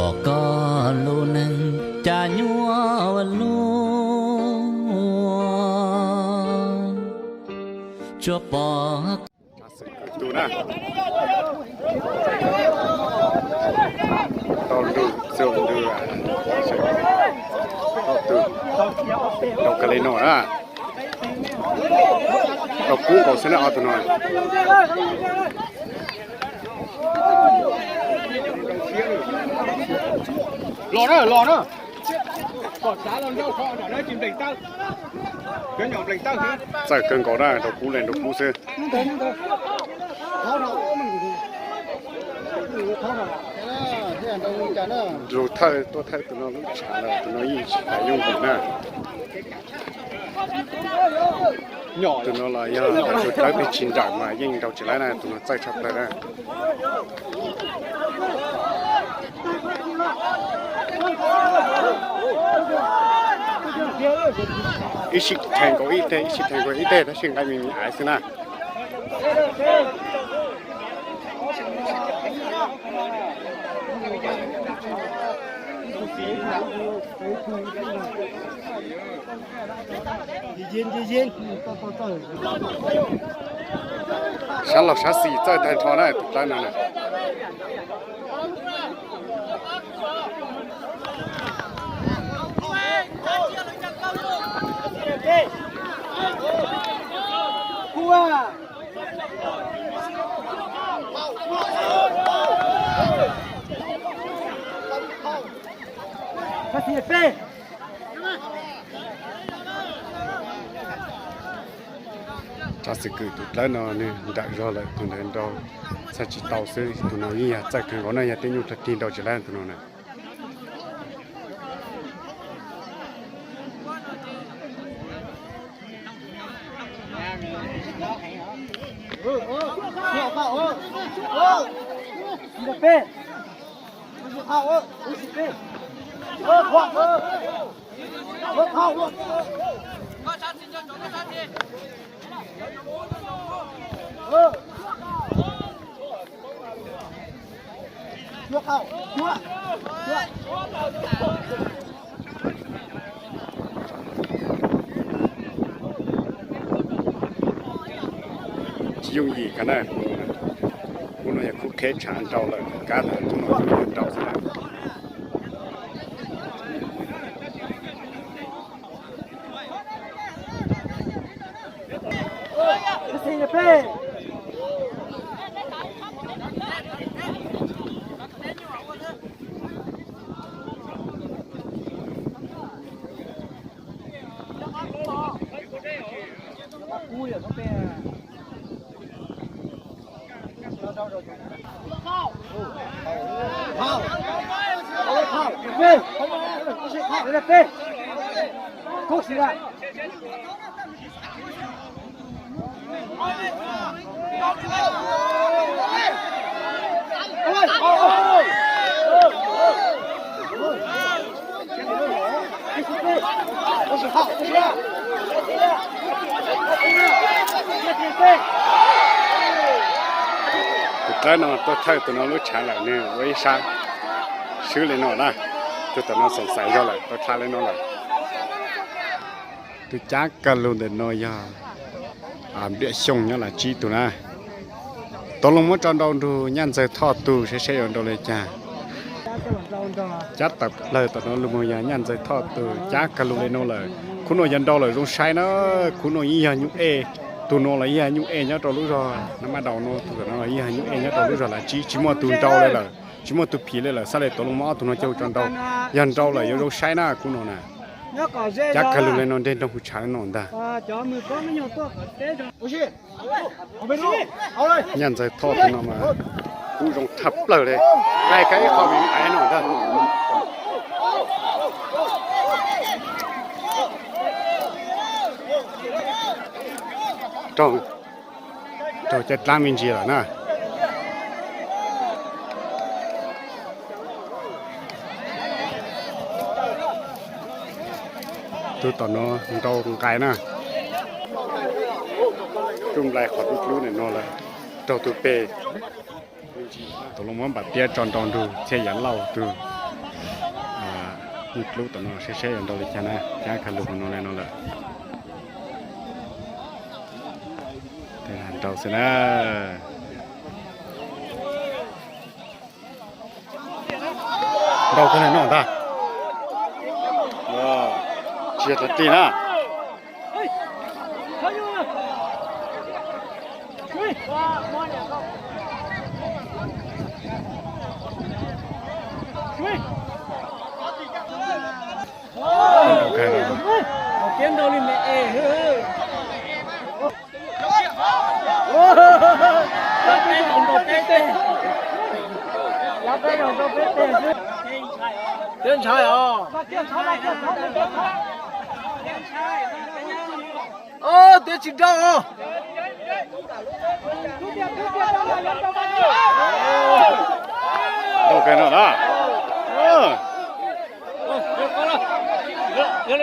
Pom koj lub neej cas nyuaj luaj, tsuas pom. Tau ntu, txog ntu, tau tus, tau kali no na. Tau kub nkaus xwb na ob tug no. Los na, los na. Txawj kawg nkaus na, rau kub leej rau kub xwb. Lug thawj tuaj thawj tus no lub tshav lawm, tus no yeej tsis tas yooj yim na. Tus no los yog tus dawb pes tsis nrawm mas yeej nrau tsis laib na, tus no txawj tshaj plaws na. Ib sij theem nkaus ib teg, ib sij theem nkaus ib teg, tab sis nqaij me me aiv xwb na. Sab laug sab xis txawj tag nrho na tus dawb no na. Tsab xwm kwm tus dawb no nws nrawm zog lawm, tus ntawd nrau txhaj tsis tau xwb. Tus no yeej yog txawj kawg nkaus na, yog tej nyuj tag tig nrau tsis laib tus no na. Tsis yooj yim kawg na, khub no yog khub kheb tshav nrau lawm, kab thaum ub no yog nrau xwb na. Tus dawb no tuaj thawj tus no lub tshav lawm, nws ua ib sab swb li no na. Tus tom no xoom xaiv zog lawm, tau dha li no lawm. Tus cab kawg lug ntawm no yog Npliam Xyooj nyob Lav Tsib tug na. Tau lug muab tso nrau nrug Nyaj Ntxawg Thoj tug saib saib yuav nrau li cas. Cab tawm plawg tom no lug moog yog Nyaj Ntxawg Thoj tug cab kawg lug li no lawm. Khub no yog nrau lawm zoo saib na, khub no yeej yog nyuj ej, tug no los yeej yog nyuj ej nyob rau lub zog Nab Mab Daus no, tug tom no los yeej yog nyuj ej nyob rau lub zog Lav Tsib, tsis muaj tug nrau li lawm, tsis muaj tug phim li lawm, xav li tau lug muab ob tug no coj tso nrau. Yog nrau lawm yuav zoo saib na khub no na. Cab kawg lug li no nreg nrau hauv tshav no ntag. Nyaj Ntxawg Thoj tug no mas kub zoo tshaj plawg li, qaij kab ib qho me me aiv no ntag. Raug caij dlaab me ntsis lawm na. Tug tom no nrau nqaij na. Tub nplai qhov dub dlub ntawm no lawm, raug tug peg. Tau lug muab Npam Tiab tso nrau nrug Txhiaj Yav Lauj tug. Ib lub tom no saib saib yuav nrau li cas na, cab kag lug hauv no li no lawm. Nrau xwb na. Nrau kag li no ntag. Tsis yog tag tis na. Twb ntshai os. Twb tsis nrau os. Nrau kag no na. Tuam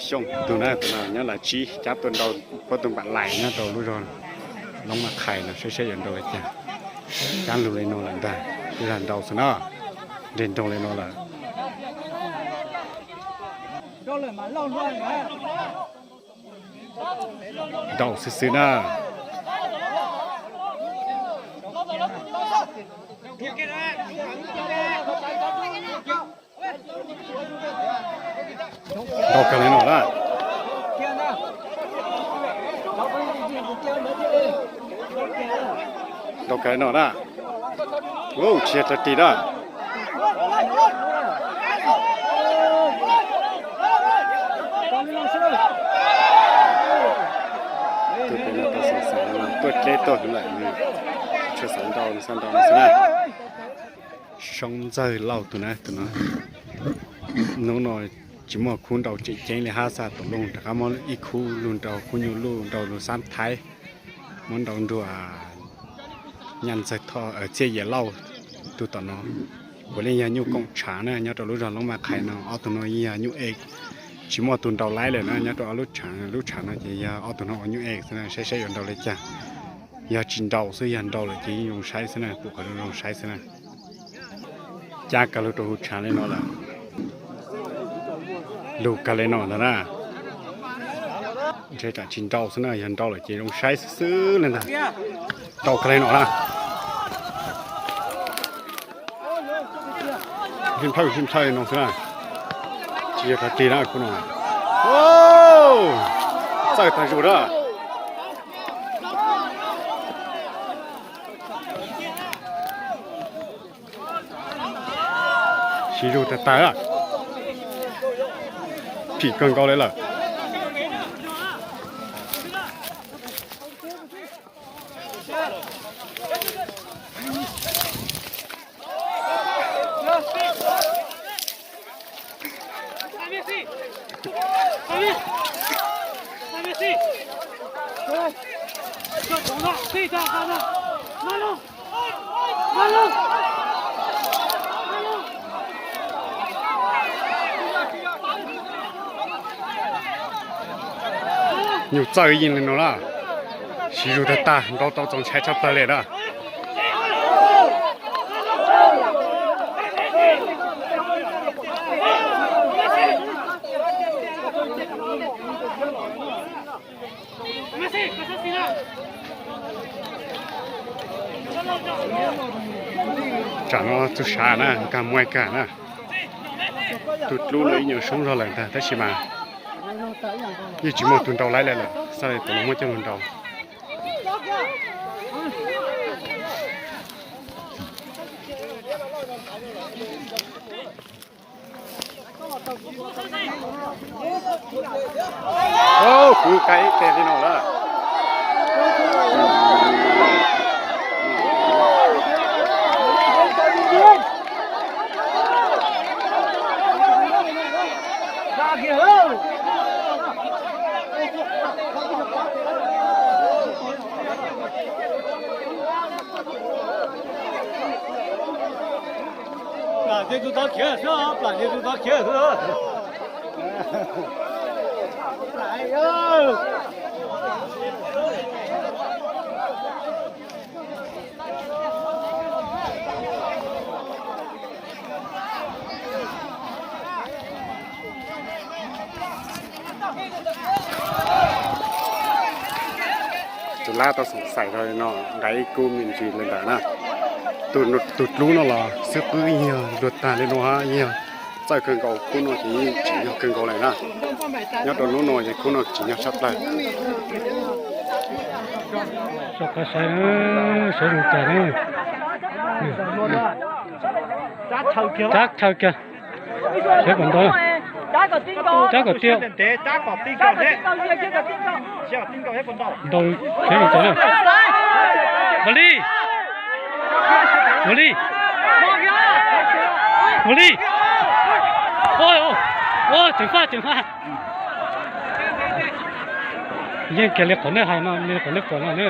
Xyooj tug na, tus no nyob Lav Tsib, cab tuaj nrau puab tug npam lais nyob rau lub zog Loob Maj Qhais no, saib saib yuav nrau li cas. Cab lug li no lawm ntag, twb yog nrau xwb na. Nres nraug li no lawm. Nrau xwb xwb na. Nrau kag li no na. Nrau kag li no na. Tsis yog tag tis na. Tus pem no tau xav xav tuaj dleb tuaj hwv lawm, tsis tshua xav nrau, xav nrau no xwb na. Soob Ntxawg Lauj tus na, tus no hnub no tsis muaj khub nrau tseem ceeb li hab, xa tom lug rov qab muab ib khub lug nrau khub nyuj luj nrau lug xab thaib, muab nrau nrua Nyaj Ntxawg Thoj, Txhiaj Yias Lauj tus tom no. Puav leej yog nyuj koom tshav na, nyob rau lub zog Loob Maj Qhais no, ob tug no yeej yog nyuj ev, tsis muaj tus nrau laib lawm na, nyob rau ob lub tshav, lub tshav no ces yog ob tug no ua nyuj ev xwb na, saib saib yuav nrau li cas. Yog tsis nrau xwb, yog nrau lawm ces yeej zoo saib xwb na, pum qhov zoo zoo saib xwb na. Cab kag lug rau huv tshav li no lawm. Lug kag li no ntag na. Ntshe tsam tsis nrau xwb na, yog nrau lawm ces zoo saib xwb xwb li ntag. Nrau kag li no na. Hli nplhawj hli nplhawj no xwb na. Tsis yog tag tig na khub no. Txawj tag zus na. Siv zug tag tag, phim kawg nkaus li lawm. Nyuj txawj yeej li no na, siv zug tag tag, nrau tau txaus ntshai tshaj plaws li na. Tsam no txug sav na, kag muaj kag na. Tus dlub no ib nyuag soob zog lawm ntag tab sis mas yeej tsis muaj tus nrau laib li lawm, xav li tus no muab coj lug nrau. Kuv kag ib teg li no lawm. Plam ces tus tod khiav xwb, plam ces tus tod khiav xwb. Tus lab tau xoom xaim rau no, nqa ib kub me ntsis li ntawd na. Tus dlub no los xwb qwb yog luag tag li no, yog txawj kawg nkaus, khub no ces yeej tsim nyog kawg nkaus lawm na. Nyob rau hnub no ces khub no tsim nyog tshaj plaws. Sawv zoo tas, rab thaw kiag, sawv kom ntau, rab kom tiag, ntau, sawv zoo tas na. Ua li, ua li, ua li, ua, ceev faj, ceev faj. Yeej kiag li qhov nej hais no, li qhov nej pom no na.